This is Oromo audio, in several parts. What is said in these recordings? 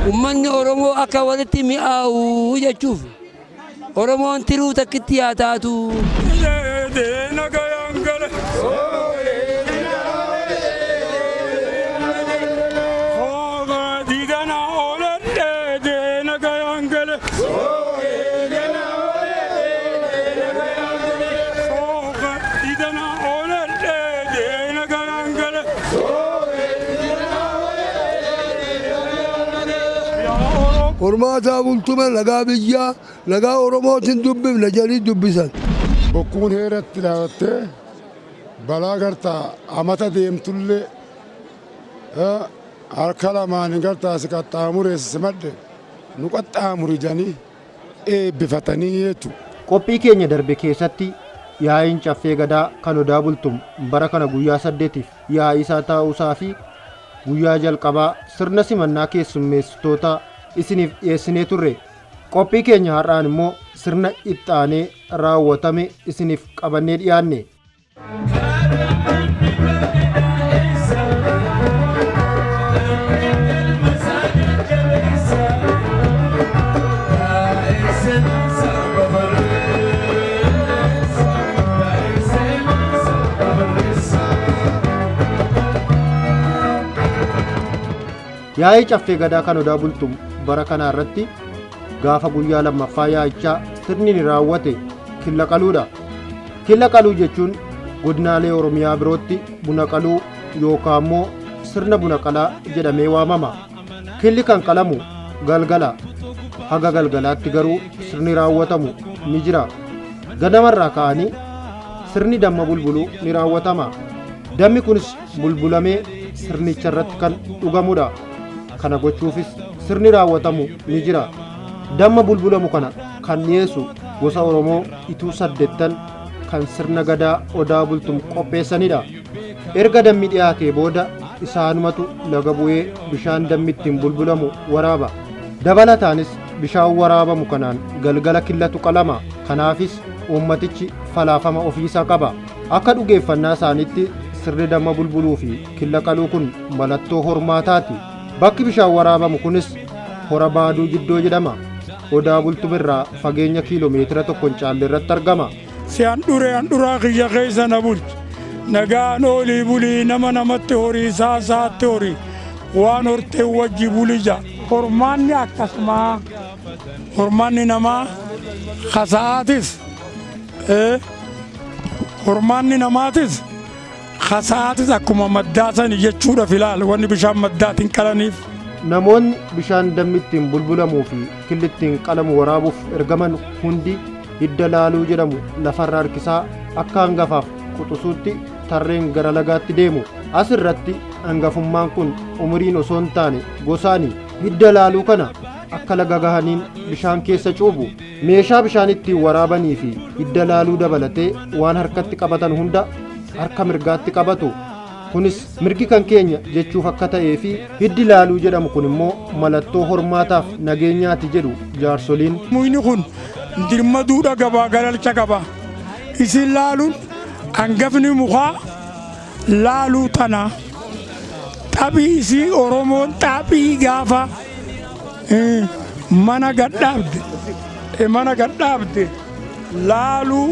Uummanni Oromoo akka walitti mi'aawu jechuuf Oromoon tiruu takkitti haa taatu. Hormaataa Bultume lagaa biyyaa lagaa Oromootiin dubbifna jedhanii dubbisan. Bokkuun heeratti dhaabattee balaa gartaa amata deemtullee harka lamaan gartaa si qaxxaamureessi simadhe nu qaxxaamuri jedhanii eebbifatanii jechuudha. Qophii keenya darbe keessatti yaa'iin caffee gadaa kan Odaa Bultum bara kana guyyaa 8tiif yaa'ii isaa taa'uusaa fi guyyaa jalqabaa sirna simannaa keessummeessitoota isiniif dhiyeessinee turre. Qophii keenya har'aan immoo sirna ittaanee raawwatame isiniif qabannee dhiyaanne. Yaa'ii caffee gadaa kan Odaa Bultum bara kanaa irratti gaafa guyyaa lammaffaa yaa'ichaa sirni ni raawwate killa qaluudha. Killa qaluu jechuun godinaalee Oromiyaa birootti buna qaluu yookaan immoo sirna buna qalaa jedhamee waamama. Killi kan qalamu galgala. Haga galgalaatti garuu sirni raawwatamu ni jira. Ganamarraa ka'anii sirni damma bulbuluu ni raawwatama. Dammi kunis bulbulamee sirnicha irratti kan dhugamudha. Kana gochuufis sirni raawwatamu ni jira. Damma bulbulamu kana kan dhiyeessu gosa Oromoo ituu 8 kan sirna gadaa Odaa Bultum qopheessanidha. Erga dammi dhiyaatee booda isaanumatu laga bu'ee bishaan dammi ittiin bulbulamu waraaba. Dabalataanis bishaan waraabamu kanaan galgala killatu qalama. Kanaafis uummatichi falaafama ofiisaa qaba. Akka dhugeeffannaa isaaniitti sirni damma bulbuluu fi killa qaluu kun mallattoo hormaataati. Bakki bishaan waraabamu kunis hora Baaduu Jiddoo jedhama. Odaa Bultum irraa fageenya kiiloomeetira 1 hin caalle irratti argama. Si handhure handhuraa kiyya keessa na bulchi. Nagaan oolii bulii nama namatti horii saasaatti horii waan hortee wajji bulija. Hormaanni akkasumaa hormaanni namaa kasa'aatis hormaanni namaatis kasa'aatis akkuma maddaa sani jechuudhaaf ilaala wanni bishaan maddaatiin qalaniif. Namoonni bishaan dammi ittiin bulbulamuu fi killi ittiin qalamu waraabuuf ergaman hundi hidda laaluu jedhamu lafarra harkisaa akka hangafaaf quxisuutti tarreen gara lagaatti deemu. As irratti hangafummaan kun umuriin osoo hin taane gosaani. Hidda laaluu kana akka laga gahaniin bishaan keessa cuubu. Meeshaa bishaan ittiin waraabanii fi hidda laaluu dabalatee waan harkatti qabatan hunda harka mirgaatti qabatu. Kunis mirgi kan keenya jechuuf akka ta'ee fi hiddi laaluu jedhamu kun immoo mallattoo hormaataaf nageenyaati jedhu jaarsoliin. Muyni kun dirmaduudha gabaa galalcha qaba. Isin laaluun hangafni mukaa laaluu tana. Xaphii isii Oromoon xaphii gaafa mana gadhaabde laaluu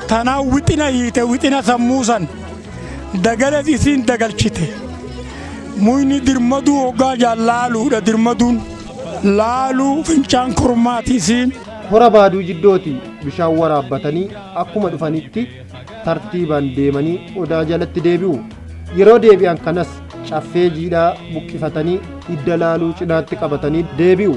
tanaa wixina hiite wixina sammuu san dagales isiin dagalchite. Muyni dirmaduu hoggaa jaalaaluudha dirmaduun laaluu fincaan kormaati isiin. Hora Baaduu Jiddooti bishaan waraabbatanii akkuma dhufanitti tartiibaan deemanii odaa jalatti deebi'u. Yeroo deebi'an kanas caffee jiidhaa buqqifatanii hidda laaluu cinaatti qabatanii deebi'u.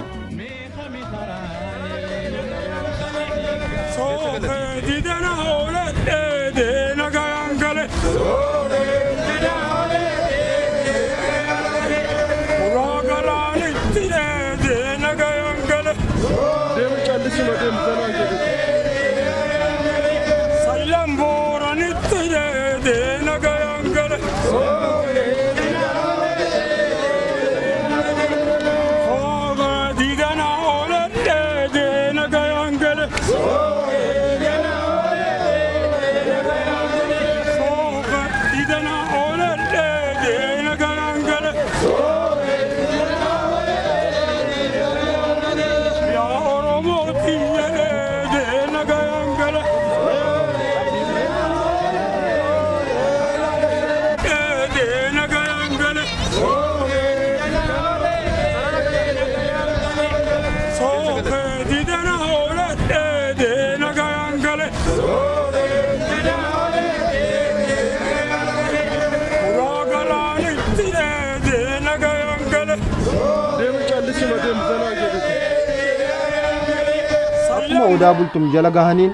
Akkuma Odaa Bultum jala gahaniin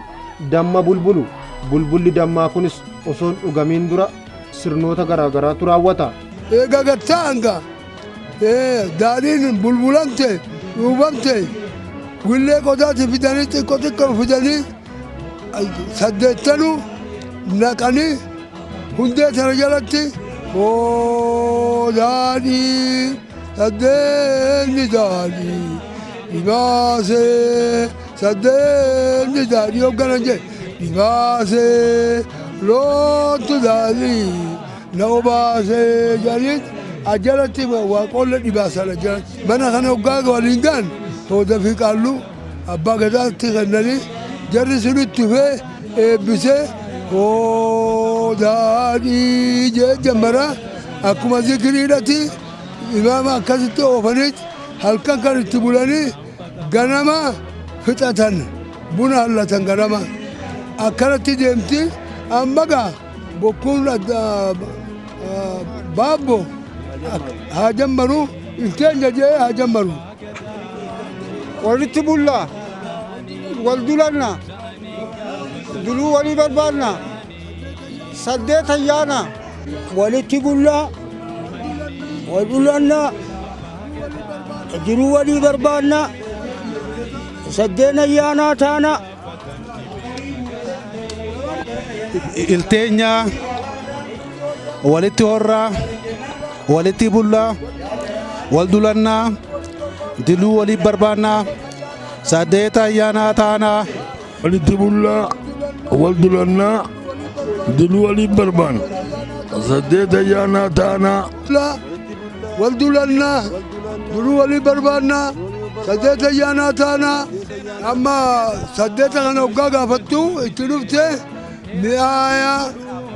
damma bulbulu. Bulbulli dammaa kunis osoo hin dhugamiin dura sirnoota garaagaraatu raawwata. Eega gattaa hanga daadhiin bulbulamte dhuubamte willee qodaati fidanii xiqqoo xiqqoo fidanii saddeettanuu naqanii hundee sana jalatti hoo daadhii saddeenni daadhii dhibaasee saddeenni daadhii hoogganan jedhe dhibaasee loontu daadhii na obaasee jedhanii ajalatti waaqoolle dhibaasan ajalatti. Mana kana hoggaa waliin gaan hooda fi qaalluu abbaa gadaatti kennanii jarri sun itti dhufee eebbisee hoo daadhii jee jammara akkuma zikiriidhati imaama akkasitti oofaniit halkan kan itti bulanii ganama fixatan buna hallatan ganama akkanatti deemti. Amma gaa bokkuun baabbo haa jammaru ilteenya jee haa jammaru. Walitti bullaa, wal dulanna, duluu walii barbaanna, saddeet ayyaana. Walitti bullaa, wal dulanna, jiruu walii barbaanna, saddeen ayyaanaa taana. Ilteenya walitti horraa, walitti bullaa, wal dulannaa, diluu walii barbaannaa, saddeet ayyaanaa taanaa. Walitti bullaa, wal dulannaa, diluu walii barbaanna, saddeet ayyaanaa taanaa. Wal dulannaa, diluu walii barbaannaa, saddeet ayyaanaa taanaa. Amma saddeeta kana hoggaa gaafattu itti dhufte mi'aayaa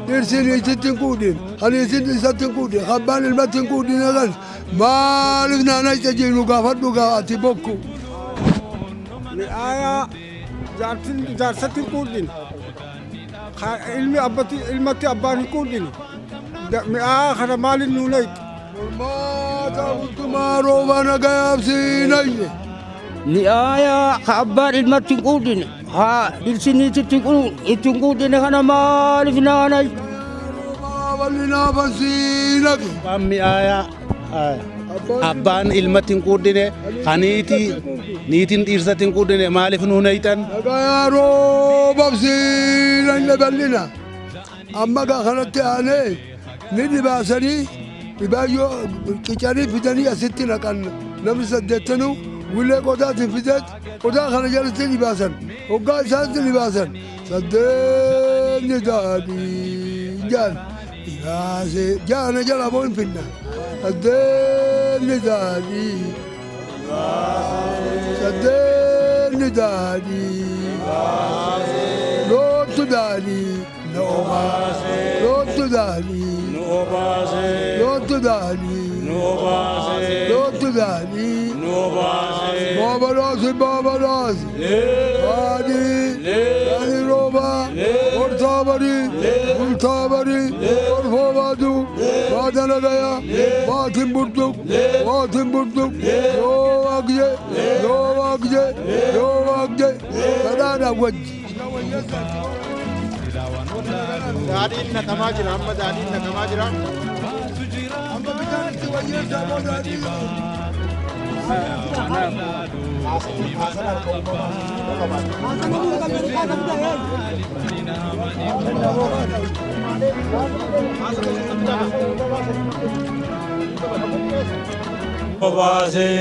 dhirsi niititti hin quudhin, haniitiin isatti hin quudhin, abbaan ilmatti hin quudhin kan maaliif naana isa jiinu gaafadhu ati bokku. Mi'aayaa jaarsatti hin quudhin, ilmi abbatti ilmatti abbaan hin quudhin, mi'aayaa kana maaliin nuu leeytu? Hormaata bultumaa roobaa nagayaaf siinayye. Mi'aayaa ka abbaan ilmatti hin quudhine, haa dhirsi niititti itti hin quudhine kana maaliif naana? Bal'inaa siinaqe. Abbaan mi'aayaa abbaan ilmatti hin quudhine, haniitii niitiin dhiirsatti hin quudhine maaliif nuu nayxan? Nagayaa roobaaf siinayye bal'ina. Amma gaa kanatti aanee ni dhibaasanii dhibaayyoo qicanii fidanii asitti naqan namni saddeettanuu willee qodaatiin fideet qodaa kana jalatti dhibaasan hoggaa isaanitti dhibaasan saddeenni daadhii jaan dhibaasee jaana jala boo hin finna saddeenni daadhii saddeenni daadhii loontu daadhii na obaase loontu daadhii loontu daadhii loontu daadhii Babalasi babalasi Hadi Hadi roba Ortabari Bultabari Orfovadu Badanagaya Batin burduk Batin burduk Yo agje Yo agje Yo agje Kadana wajji. Daadhiin naqamaa jira amma daadhiin naqamaa jira. Amma bishaan itti wayyeessaa moo daadhii?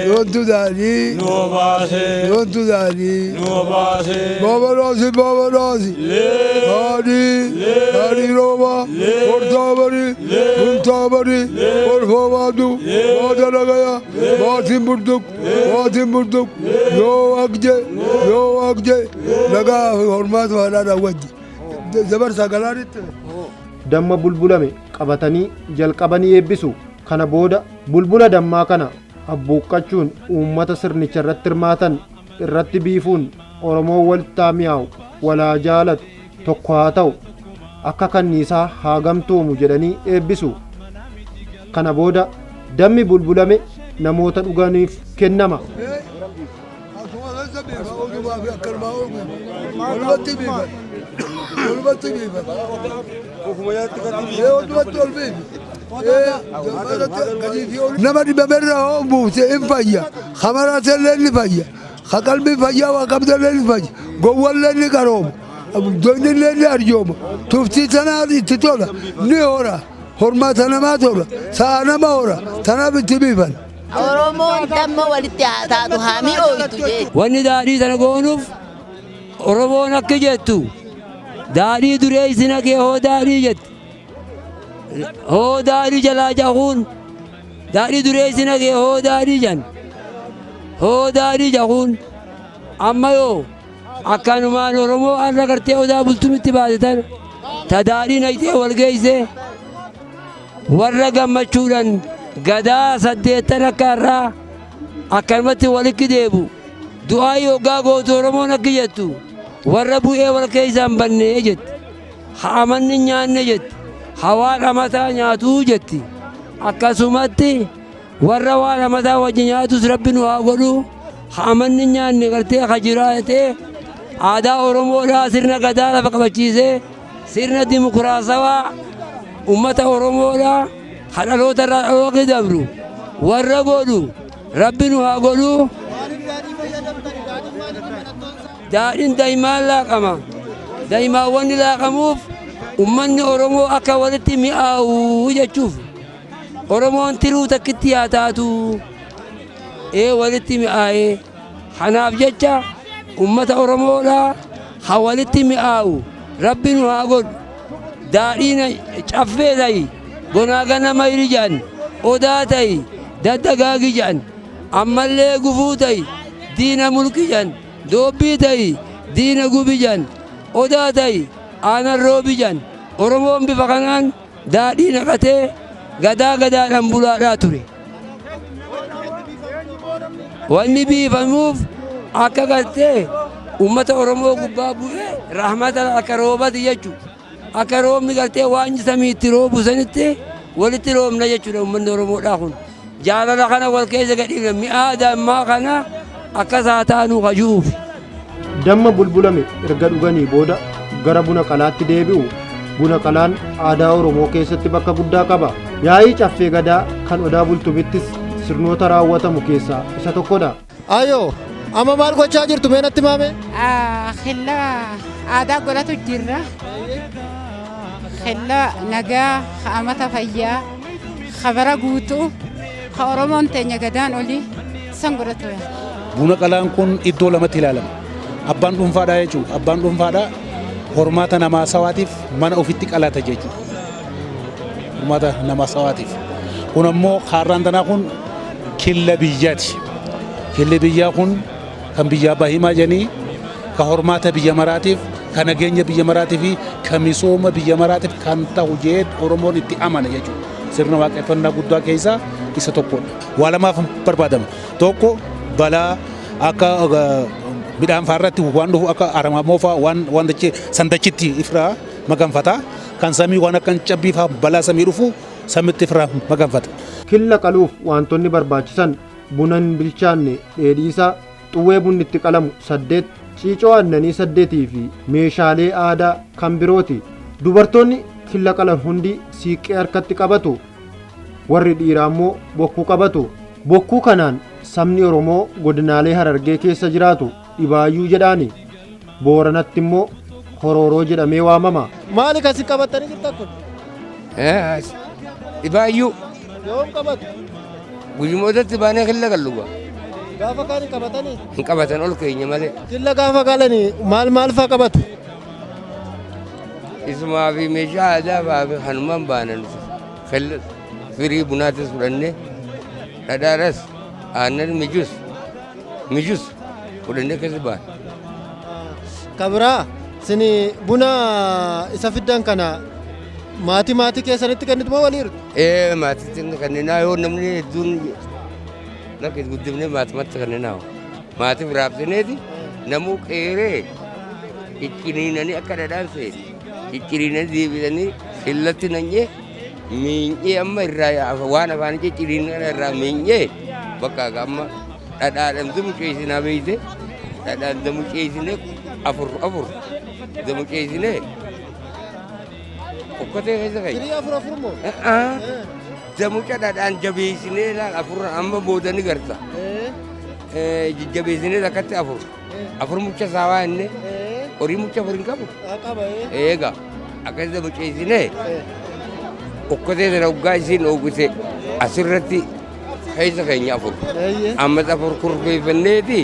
Loontu daadhii. Loontu daadhii. Babalasi babalasi. Haadhi. Haadhi rooba. Hortaabari. Bultaabari. Orfoobaadu. Baadalagaya. Baatin burduk. Baatin burduk. Yoo agje. Yoo agje. Nagaa fi hormaata haadhaa wajji. Dabarsaa galaanitti. Damma bulbulame qabatanii jalqabanii eebbisu. Kana booda bulbula dammaa kana abbuuqqachuun uummata sirnicha irratti hirmaatan irratti biifuun Oromoo walittaa mi'aawu walaa jaalatu tokko haa ta'u akka kanniisaa haa gamtoomu jedhanii eebbisu. Kana booda dammi bulbulame namoota dhuganiif kennama. Akkuma keessa beekaa odumaa fi akkanumaa oolu. Walumatti biifan. Walumatti biifan. Walumatti ol biifi. Nama dhibamerraa hoo buufte hin fayya. Kamaraatellee ni fayya. Ka qalbii fayyaa waa qabdellee ni fayya. Gowwallee ni qarooma. Doonillee ni arjooma. Tuftii tanaaf itti tola. Ni hora. Hormaata namaa tola. Sa'a nama hora. Tanaaf itti biifan. Oromoon damma walitti haa taatu haa mi'ooytu jee. Wanni daadhii tana goonuuf Oromoon akka jettu daadhii duree isin hagee hoo daadhii jetti. Hoo daadhii jalaa jahuun daadhii duree isin hagee hoo daadhii jan. Hoo daadhii jahuun amma yoo akkanumaan Oromoo har'a gartee Odaa Bultumitti baate tana ta daadhii naqxee wal geessee warra gammachuudhaan gadaa saddeettan akka har'aa akkanumatti walitti deebu. Du'aa yoggaa gootu Oromoon akka jettu warra bu'ee wal keessaa hin banne jetti. Haa amanni hin nyaanne jetti. Haa waan amataa nyaatuu jetti. Akkasumatti warra waan amataa wajji nyaatus Rabbi nu haa godhu. Haa amanni hin nyaanne gartee ha jiraatee aadaa Oromoodhaa sirna gadaa lafa qabachiisee sirna dimokiraasawaa ummata Oromoodhaa ha dhaloota irraa dhaloota dabru warra godhu Rabbi nu haa godhu. Daadhiin daa'imaan laaqama. Daa'imaan wanni laaqamuuf ummanni Oromoo akka walitti mi'aawu jechuuf. Oromoon tiruu takkitti haa taatu. Ee walitti mi'aayee. Kanaaf jecha ummata Oromoodhaa ha walitti mi'aawu Rabbi nu haa godhu. Daadhiin caffee ta'i bonaa ganama hiri jedhan odaa ta'i daddagaagi jedhan ammallee gufuu ta'i diina mulqi jedhan doobbii ta'i diina gubi jedhan odaa ta'i aanan roobi jedhan. Oromoon bifa kanaan daadhii naqatee gadaa gadaadhaan bulaadhaa ture. Wanni biifamuuf akka gartee ummata Oromoo gubbaa bu'ee rahmata akka roobati jechuudha. Akka roobni gartee waan samiitti roobu sanitti walitti roobna jechuudha uummanni Oromoodhaa kun. Jaalala kana wal keessa gadhiifna mi'aa dammaa kana akkas haa taanuu kajuuf. Damma bulbulame erga dhuganii booda gara buna qalaatti deebi'u. Buna qalaan aadaa Oromoo keessatti bakka guddaa qaba. Yaa'ii caffee gadaa kan Odaa Bultumittis sirnoota raawwatamu keessaa isa tokkodha. Ayoo, amma maal gochaa jirtu mee natti maame? Xilla aadaa godhatu jirra. Xilla nagaa, amata fayyaa, khabara guutuu, ka Oromoon teenya gadaan olii san godhatu. Buna qalaan kun iddoo lamatti ilaalama. Abbaan dhuunfaadhaa jechuudha. Abbaan dhuunfaadhaa hormaata namaa sawaatiif mana ofitti qalata jechuudha. Hormaata namaa sawaatiif. Kun ammoo kaarraan tanaa kun killa biyyaati. Killi biyyaa kun kan biyyaa bahimaa jedhanii ka hormaata biyya maraatiif, ka nageenya biyya maraatiif fi ka misooma biyya maraatiif kan ta'u jee Oromoon itti amana jechuudha. Sirna waaqeffannaa guddaa keessaa isa tokkodha. Waa lamaaf barbaadama. Tokko balaa akka midhaan fa'aa irratti waan dhufu akka aramaa fa'aa waan dachee sandachitti ifraa maganfata. Kan samii waan akka cabbii fa'aa balaa samii dhufu samitti ifraa maganfata. Killa qaluuf wantoonni barbaachisan buna hin bilchaanne dheedhiisaa, xuwwee bunni itti qalamu 8, ciicoo aannanii 8 fi meeshaalee aadaa kan birooti. Dubartoonni killa qalan hundi siiqqee harkatti qabatu. Warri dhiiraa immoo bokkuu qabatu. Bokkuu kanaan sabni Oromoo godinaalee Harargee keessa jiraatu dhibaayyuu jedhaani. Booranatti immoo horooroo jedhamee waamama. Maali kasi qabatanii jirtan kun? Dhibaayyuu. Yoom qabatu? Guyyumootatti baanee killa galluba. Gaafa kaan hin qabatanii? Hin qabatan ol keenya malee. Killa gaafa galanii maal maal faa qabatu? Isumaa fi meeshaa aadaa fa'aa fi kanumaan baanan killa firii bunaatis fudhannee dhadhaadhas aannan mijus fudhannee keessa baana. Kabiraa sini buna isa fiddan kana maatii maatii keessanitti kennitu moo walii hirtu? Ee maatiitti kenninaa yoo namni hedduun lakki guddifnee maatimatti kenninaa. Maatiif raabsineeti namuu qeeree cicciniinanii akka dhadhaan seeni cicciniinanii deebisanii killatti nanyee miinyee amma irraa waan afaan cicciniinan irraa miinyee bakka amma dhadhaadhaan damuceessinaa beeyte dhadhaan damuceessinee Afur afur damuceessinee okkotee keessa keenya. Firii afur afur moo? Damuca dhadhaan jabeessinee laal afur amma booda ni garta. Jajjabeessinee takkatti afur. Afur mucha saawaa inni horii mucha afur hin qabu. Qaba. Eega akkas damuceessinee okkotee sana hoggaa isiin oogise asirratti keessa keenya afur. Ammas afur kurfeeffanneeti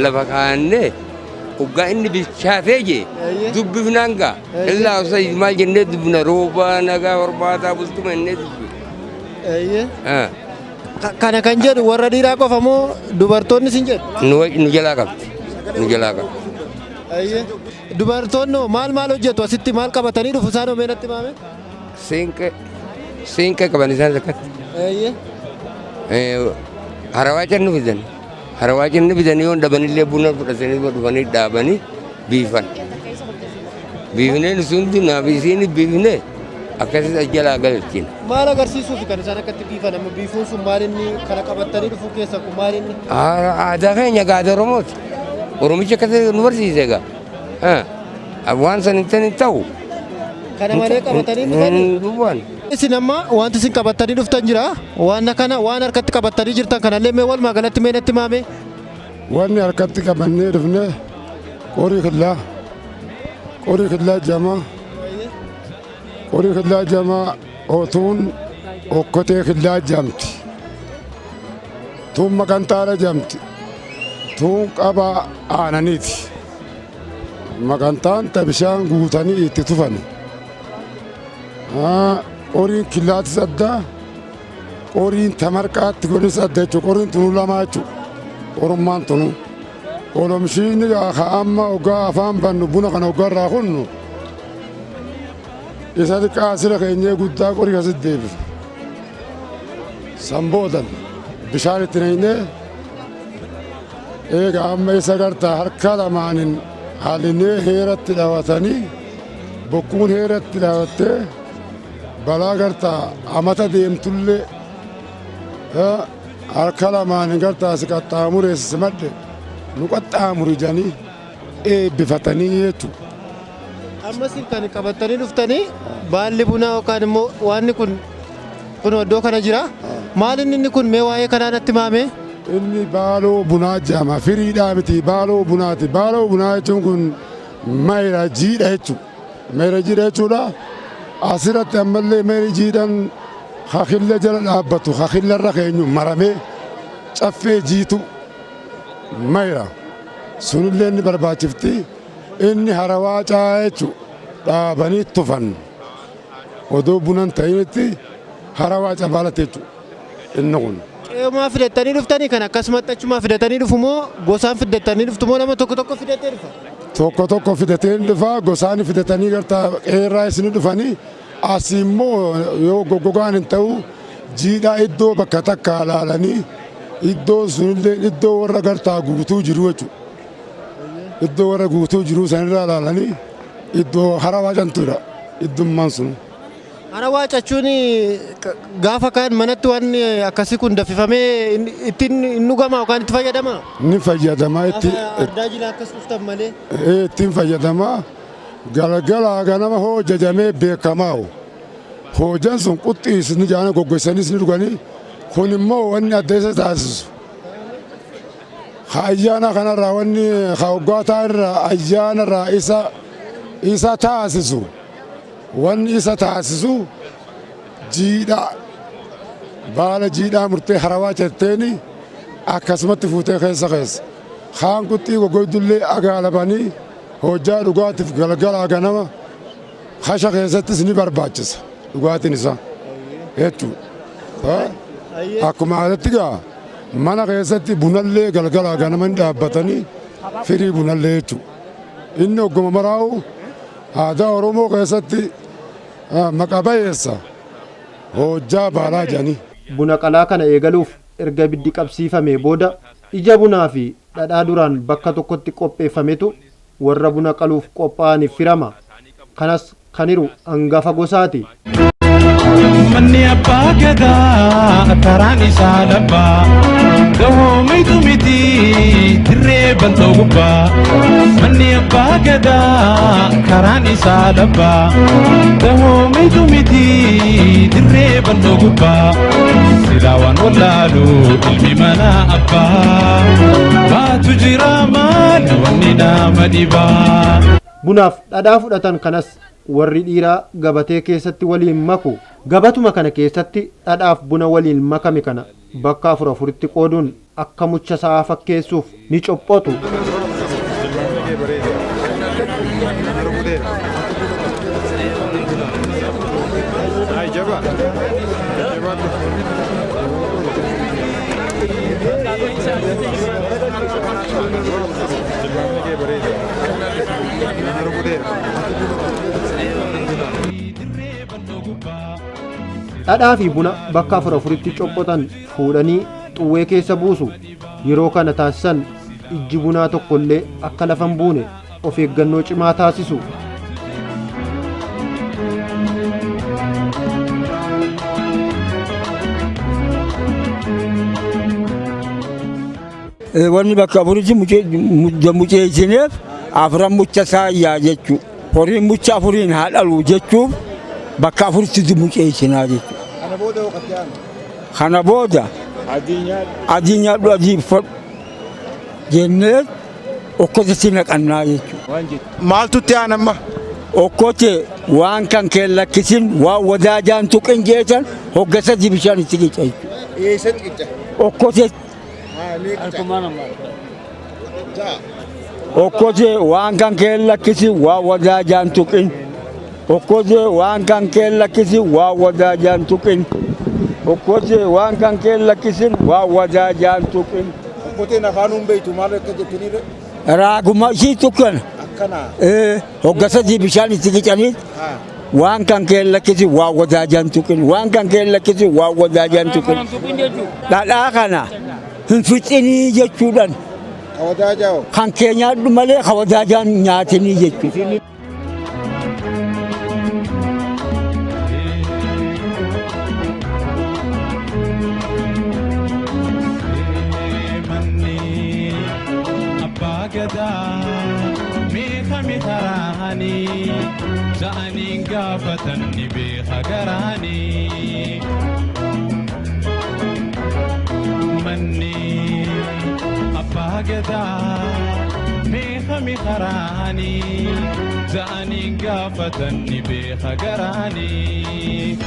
lafa kaa'annee hoggaa inni bilchaatee jee dubbifnaan gaa. Illaa osoo maal jennee dubbina roobaa nagaa barbaadaa bultuma jennee dubbina. Kana kan jedhu warra dhiiraa qofa moo dubartoonni sin jedhu? Nu jalaa qabdi. Nu jalaa qabdi. Dubartoonni hoo maal maal hojjetu asitti maal qabatanii dhufu isaan hoo mee natti himaame? Siinqee siinqee qaban isaan akkatti. Harawaa cannu fidan. Harawaa cannu fidan yoo dhabanillee buna fudhatanii dhufanii dhaabanii biifan. Biifnee nuti hundi naaf isiin biifnee akkasitti as jalaa galchina. Maal agarsiisuuf kan isaan akkatti biifan amma biifuun sun maal inni kana qabatanii dhufuu keessa kun maal inni? Aadaa keenya egaa aadaa Oromooti. Oromichi akkasitti nu barsiise egaa. Waan san hin ta'in ta'u. Kana malee qabatanii dhufanii? Dhufan. Isin amma wanti isin qabatanii dhuftan jira. Waan kana waan harkatti qabatanii jirtan kanallee mee walumaa galatti mee natti himaa mee? Wanni harkatti qabannee dhufne qorii killaa qorii killaa jamaa qorii killaa jamaa otuun okkotee killaa jamti tuun maqantaara jamti tuun qabaa aananiiti maqantaan ta bishaan guutanii itti tufani qoriin killaatis addaa qoriin tamarqaatti godhis adda jechuudha qoriin tunuu lamaa jechuudha qorummaan tunuu olomshiin ka amma ogaa afaan bannu buna kana ogaa irraa kunnu isa xiqqaa asirra keenyee guddaa qorii asitti deebifna san boodan bishaan itti naqnee eega amma isa gartaa harka lamaanin halinee heeratti dhawatanii bokkuun heeratti dhawattee balaa gartaa amata deemtullee harka lamaanin gartaa si qaxxaamuree si simadhe nu qaxxaamuri jedhanii eebbifatanii jechuudha. Amma isin kan qabatanii dhuftanii baalli bunaa yookaan immoo waanni kun kun iddoo kana jira. Maal inni inni kun mee waa'ee kanaa natti himaa mee? Inni baaloo bunaa jedhama. Firiidhaa miti baaloo bunaati. Baaloo bunaa jechuun kun mayra jiidha jechuudha. Mayra jiidha jechuudha. Asirratti ammallee mayri jiidhaan kakilla jala dhaabbatu kakilla irra keenyu maramee caffee jiitu mayra. Sunillee ni barbaachifti. Inni harawaa caa jechuudha. Dhaabanii tufan. Odoo bunan ta'initti harawaa cabaalate jechuudha. Inni kun. Qe'umaa fidattanii dhuftanii kan akkasumatti achumaa fidatanii dhufu moo gosaan fidattanii dhuftu moo nama tokko tokko fidatee dhufa? Tokko tokko fidatee dhufa gosaan fidatanii gartaa qeerraa isin dhufanii asii immoo yoo goggogaan hin ta'u jiidhaa iddoo bakka takka ilaalanii iddoon sunillee iddoo warra gartaa guutuu jiru jechuudha. Iddoo warra guutuu jiru sanirraa ilaalanii iddoo harawaa cantuudha iddummaan sun. Harawaa jechuun gaafa kaan manatti waan akkasii kun danfifamee ittiin hin dhugama yookaan itti fayyadama? Ni fayyadama itti. Ardaa jila akkas dhuftan malee. Ittiin fayyadama galgala ganama hojjajamee beekamaa'u. Hojjan sun quxxiis ni jaana goggoysaniis ni dhuganii kun immoo wanni adda isa taasisu. Ha ayyaana kanarraa wanni ha hoggaataa irraa ayyaanarraa isa isa taasisu wanni isa taasisu jiidhaa baala jiidhaa murtee harawaa jetteeni akkasumatti fuutee keessa keessa. Kaan quxxii goggoydullee agaalabanii hojjaa dhugaatiif galgalaa ganama kasha keessattis ni barbaachisa dhugaatiin isaa jechuudha. Akkuma aadatti gaa mana keessatti bunallee galgalaa ganama ni dhaabbatanii firii bunallee jechuudha. Inni ogguma maraa'u aadaa Oromoo keessatti maqaa bayeessa hojjaa baalaa jedhanii. Buna qalaa kana eegaluuf erga ibiddi qabsiifamee booda ija bunaa fi dhadhaa duraan bakka tokkotti qopheeffametu warra buna qaluuf qophaa'aniif firama. Kanas kan hiru hangafa gosaati. Manni abbaa gadaa karaan isaa labbaa. Dahoomaytu miti dirree bal'oo gubbaa manni abbaa gadaa karaan isaa labbaa. Dahoomaytu miti dirree bal'oo gubbaa silaa waan wallaalu ilmi mana abbaa. Baatu jira maali wanni nama dhibaa. Bunaaf dhadhaa fudhatan kanas warri dhiiraa gabatee keessatti waliin maku. Gabatuma kana keessatti dhadhaaf buna waliin makame kana bakka afur afuritti qooduun akka mucha sa'aa fakkeessuuf ni cophotu. Dhadhaa fi buna bakka afur afuritti cophotan fuudhanii xuwwee keessa buusu. Yeroo kana taasisan ijji bunaa tokkollee akka lafa hin buune of eeggannoo cimaa taasisu. Wanni bakka afuritti muceessineef afran mucha saayyaa jechuu. Horiin mucha afuriin haa dhalu jechuuf bakka afuritti muceessinaa jechuudha. Kana booda hoo qatti aanu? Kana booda adii nyaadhu adii uffadhu jennee okkotetti naqannaa jechuudha. Maaltu itti aana amma? Okkote waan kan kee lakkisin waan wadaajaan tuqin jeetan hoggasatti bishaan itti qica jechuudha. Eessatti qica? Okkotetti. Okkote waan kan kee lakkisin waan wadaajaan tuqin. Okkote waan kan kee lakkisin waan wadaajaan tuqin. Okkote waan kan kee lakkisin waan wadaajaan tuqin. Okkoteen afaan hin beektu maal akka jettanii Raaguma ishii tuqqan. Akkana. Hoggasatii bishaan itti qicanii waan kan kee lakkisin waan wadaajaan tuqin. Waan kan kee lakkisin waan wadaajaan tuqin. Dhadhaa kana hin fixinii jechuudhaan. Kan kee nyaadhu malee ka wadaajaan nyaatinii jechuudha. Abbaa gadaa meeqame taraanii ja'aniin gaafatan ni beeka garaanii. Manni abbaa gadaa meeqame taraanii ja'aniin gaafatan ni beeka garaanii.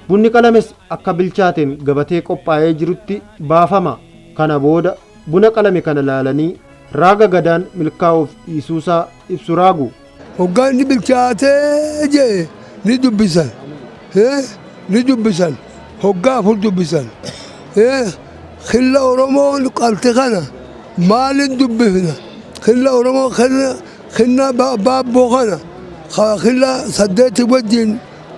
Bunni qalames akka bilchaateen gabatee qophaa'ee jirutti baafama. Kana booda buna qalame kana laalanii raaga gadaan milkaa'uuf dhiisuusaa ibsu raagu. Hoggaa inni bilchaatee jee ni dubbisan. Ni dubbisan. Hoggaa afur dubbisan. Xilla Oromoon qalte kana maalin dubbifna? Xilla Oromoo xinna baabboo kana xilla saddeeti wajjin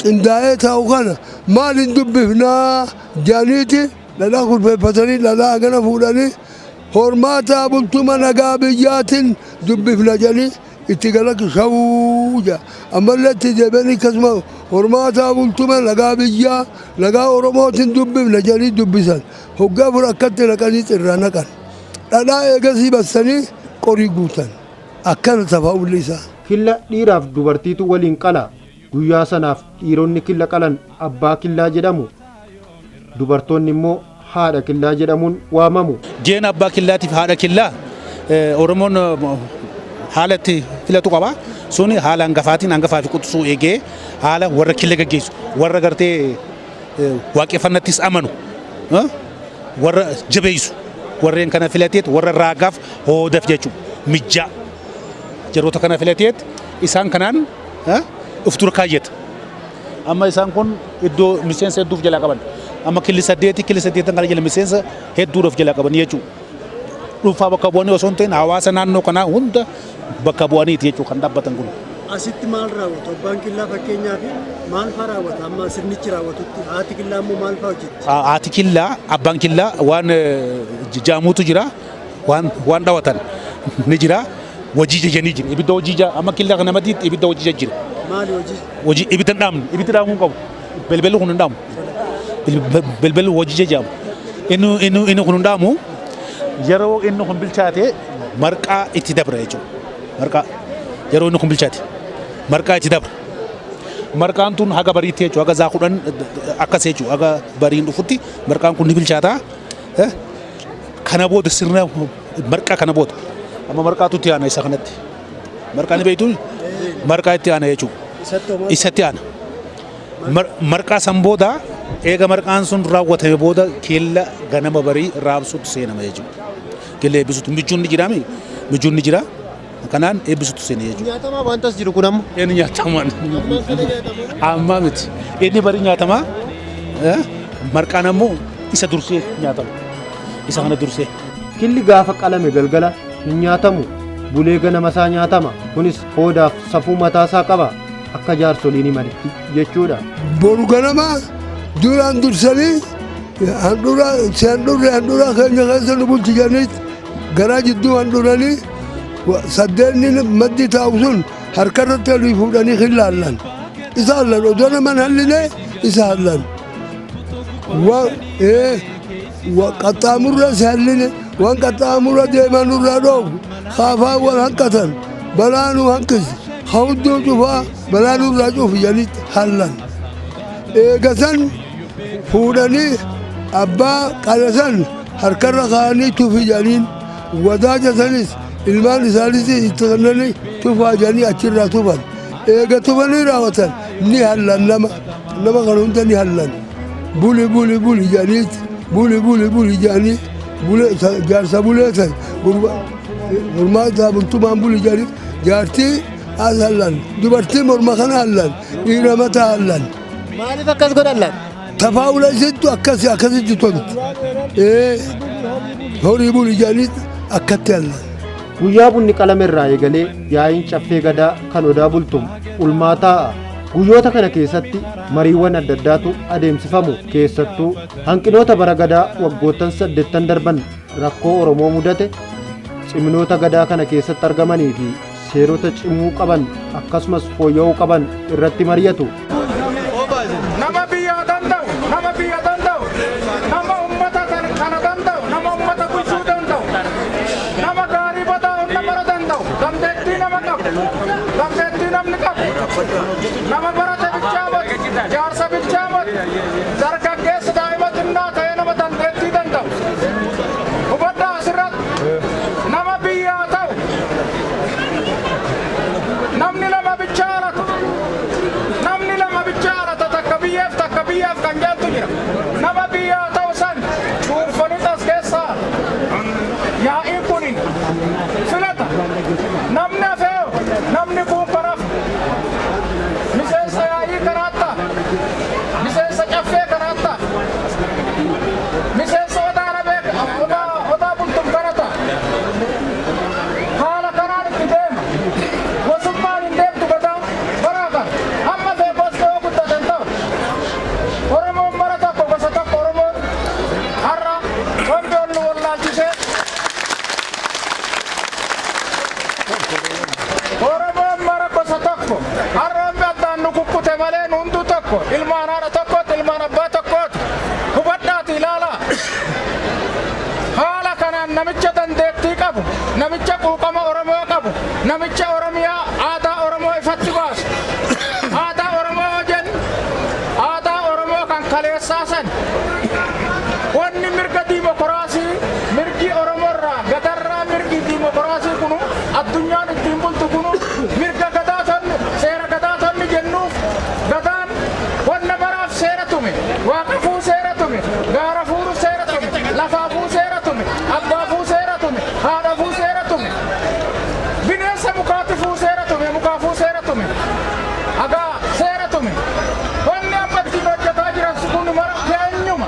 qindaa'ee taa'u kana maalin dubbifnaa jedhaniiti dhadhaa kurfeeffatanii dhadhaa hagana fuudhanii hormaataa bultuma nagaa biyyaatiin dubbifna jedhanii itti galaki shawuu jedha. Ammallee itti deebi'anii akkasuma hormaataa bultuma nagaa biyyaa nagaa Oromootiin dubbifna jedhanii dubbisan. Hoggaa afur akkatti naqanii irraa naqan. Dhadhaa eegasii bassanii qorii guutan. Akkana tafaa'ulli isaa. Killa dhiiraaf dubartiitu waliin qala. Guyyaa sanaaf dhiironni killa qalan abbaa killaa jedhamu. Dubartoonni immoo haadha killaa jedhamuun waamamu. Jeen abbaa killaatiif haadha killaa Oromoon haala itti filatu qaba. Suni haala hangafaatiin hangafaa fi quxisuu eegee haala warra killa gaggeessu warra gartee waaqeffannattis amanu warra jabeessu warreen kana filateet warra raagaaf hoodaf jechuudha mijjaa jaroota kana filateet isaan kanaan of dura kaayyata. Amma isaan kun iddoo miseensa hedduuf jalaa qaban. Amma killi saddeeti killi saddeetan kana jala miseensa hedduudhaaf jalaa qaban jechuudha. Dhuunfaa bakka bu'anii osoo hin ta'in hawaasa naannoo kanaa hunda bakka bu'aniiti jechuudha kan dhaabbatan kun. Asitti maal raawwatu? Abbaan killaa fakkeenyaaf maal fa'aa raawwata? Amma sirnichi raawwatutti haati killaa immoo maal fa'aa hojjetti? Haati killaa, abbaan killaa waan jaamuutu jira, waan dhawatan ni jira, hojii jajanii jira. Ibidda hojii amma killaa kana madiitti ibidda hojii jira. Maali hojii? Hojii ibidda hin dhaamnu, ibidda dhaamuu hin qabu. Belbelli kun hin dhaamu. Belbelli hojii jajaamu. Inni kun hin dhaamu. Yeroo inni kun bilchaate marqaa itti dabra jechuudha. Marqaa yeroo inni kun bilchaate marqaa itti dabra. Marqaan tun haga bariitti jechuudha. Haga zaa 10 akkas jechuudha. Haga bariin dhufutti marqaan kun ni bilchaata. Kana booda sirna marqaa kana booda amma marqaatu itti aana isa kanatti. Marqaa ni beektu, marqaa itti aana jechuudha. Isatti aana. Marqaa san booda eega marqaan sun raawwatame booda keella ganama barii raabsuutu seenama jechuudha. Keella eebbisuutu michuun ni jiraami, michuun ni jira. Kanaan eebbisuutu seena jechuudha. Nyaatamaa wantas jiru kun amma? Inni nyaatamaa ammaa miti. Inni barii nyaatamaa, marqaan ammoo isa dursee nyaatama. Isa kana dursee. Killi gaafa qalame galgala hin nyaatamu. Bulee ganama isaa nyaatama. Kunis hoodaaf safuu mataasaa qaba. Akka jaarsoliin himanitti jechuudha. Boru ganama duraan dursanii handhuura handhuurri handhuura keenya keessa nu bulchi jedhanii garaa jidduu handhuuranii saddeenni maddi taa'u sun harka irratti olii fuudhanii hillaallan. Isa hallan odoo naman halline isa hallan. Qaxxaamurra si halline waan qaxxaamurra deeman nurraa dhoofu kaafaa wal hanqatan balaa nu hanqisi hudduu cufaa balaa nurraa cufi jedhanii hallan. Eegasan fuudhanii abbaa qalasan harkarra kaa'anii tufi jedhaniin, wadaaja sanis ilmaan isaanis itti kennanii tufaa jedhanii achirraa tufan. Eega tufanii raawwatan ni hallan, nama kana hunda ni hallan. Buli buli buli jedhaniiti, buli buli buli jedhanii jaarsa bulee san gurmaata bultumaan buli jedhanii jaartii as hallan, dubartii morma kana hallan, dhiira mataa hallan. Maaliif akkas godhan laata? Tafaa'ula isittu akkasi akkasitti tolti. Horii buli jedhanii akkatti hallan. Guyyaa bunni qalame irraa eegalee yaa'iin caffee gadaa kan Odaa Bultum ulmaa taa'a. Guyyoota kana keessatti mariiwwan adda addaatu adeemsifamu. Keessattuu hanqinoota bara gadaa waggoottan 80 darban rakkoo Oromoo mudate, ciminoota gadaa kana keessatti argamanii fi seerota cimuu qaban akkasumas fooyya'uu qaban irratti mari'atu. Nama biyyaa danda'u, nama biyya danda'u, nama ummata kana danda'u, nama ummata bulchuu danda'u, nama gaarii badaa hunda mara danda'u, dandeettii nama qabu, dandeettii namni qabu, nama barate bichaa mati, jaarsa bichaa mati, dargaggeessa daa'ima xinnaa ta'ee nama dandeettii danda'u. Hubadhaa asirratti nama biyyaa ta'u, namni lama bichaa alatu, namni lama bichaa alata, takka biyyaaf takka biyyaaf kan jedhantu jira. Nama biyyaa ta'u san cuunfanii as keessaa yaa'iin kun filata. Namni hafee, namni kun kan hafe miseensa yaa'ii kanaatti, miseensa caffee kanaatti, miseensa Odaa Rabee Odaa Bultum kana ta'a. Haala kanaan itti deema. Gosummaan hin deemtu gadaan baraa kana. Amma fee gosti yoo guddatan ta'u. Oromoon mara tokko, gosa tokko Oromoon har'a wanti ol nu wallaalchisee. Oromoon mara gosa tokko. Har'a wanti addaan nu kukkute malee nu hunduu tokko. Ilmaan haadha tokkooti, ilmaan abbaa tokkooti. Hubadhaati ilaalaa. Haala kanaan namicha dandeettii qabu, namicha quuqama Oromoo qabu, namicha Oromiyaa aadaa Oromoo ifatti baasu. Aadaa Oromoo yoo jennu, aadaa Oromoo kan kaleessaa san. Wanni mirga diimokiraasii, mirgi Oromoorraa, gadarraa mirgi diimokiraasii kunu, addunyaan ittiin bultu kunu, mirga gadaa tonni, seera gadaa tonni jennuuf, gadaan wanna baraaf seera tume, waaqafuu seera tume, gaara fuuru seera tume, lafaafuu seera tume, abbaafuu seera tume, haadhafuu seera tume, bineensa mukaatifuu seera tume, mukaafuu seera tume, hagaa seera tume. Wanni amma ittiin hojjetaa jiran kun mara keenyuma.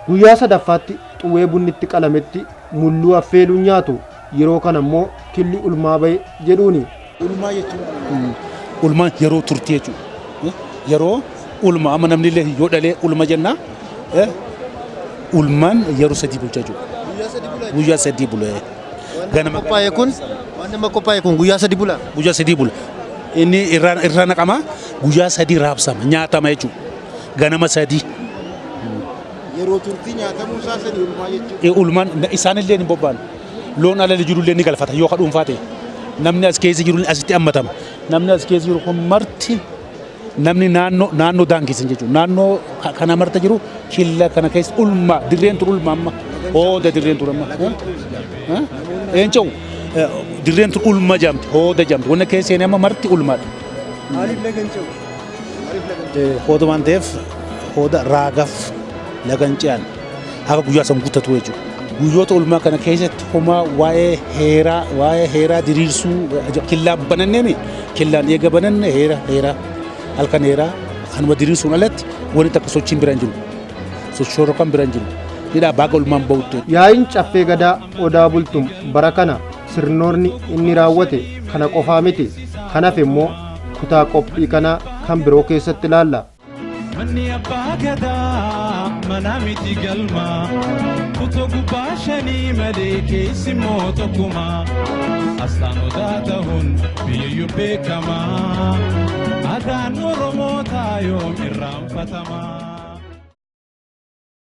Guyyaa sadaffaatti xuwwee bunni itti qalametti mulluu affeeluun nyaatu. Yeroo kana immoo killi ulmaa ba'e jedhuuni. Ulmaa jechuun Ulmaan yeroo turtii jechuudha. Yeroo ulma amma namni illee yoo dhalee ulma jenna. Ulmaan yeroo 3 bulcha jechuudha. Guyyaa 3 bula. Ganama qophaa'e kun waan nama qophaa'e kun guyyaa 3 bula. Guyyaa 3 bula. Inni irraa naqama, guyyaa 3 raabsama, nyaatama jechuudha. Ganama 3. Yeroo turtii nyaatamuu isaa 3 ulmaa jechuudha. Ulmaan isaanillee ni bobba'an. Loon ala jirullee ni galfata yoo ka dhuunfaa ta'e. Namni as keessa jiru asitti hammatama. Namni as keessa jiru kun marti namni naannoo daangessan jechuudha. Naannoo kana marta jiru killa kana keessa ulmaa dirreen tun ulmaa amma. Hooda dirreen tun amma. Eenca'u dirreen tun ulma jaamti, hooda jaamti. Wanna keessa seenee amma marti ulmaadha. Maaliif laga hin ce'u? Hooda waan ta'eef hooda raagaaf laga hin ce'an haga guyyaa san guuttatu jechuudha. Guyyoota ulmaa kana keessatti homaa waa'ee heeraa diriirsuu killaan bananneemi, killaan eega bananne heera halkan heeraa kanuma diriirsuun alatti wanti takka sochiin bira hin jiru. Sochorrokan bira hin jiru. Hidhaa baaga ulmaan bahutti. Yaa'iin Caffee Gadaa Odaa Bultum bara kana sirnoonni inni raawwate kana qofaa miti. Kanaaf immoo kutaa qophii kanaa kan biroo keessatti ilaalla. Manni abbaa gadaa mana miti galma, kutoo gubbaa shanii malee keessi immoo tokkuma. Asxaan odaa ta'uun biyyayyuu beekama. Aadaan Oromoo taayoom irraanfatama.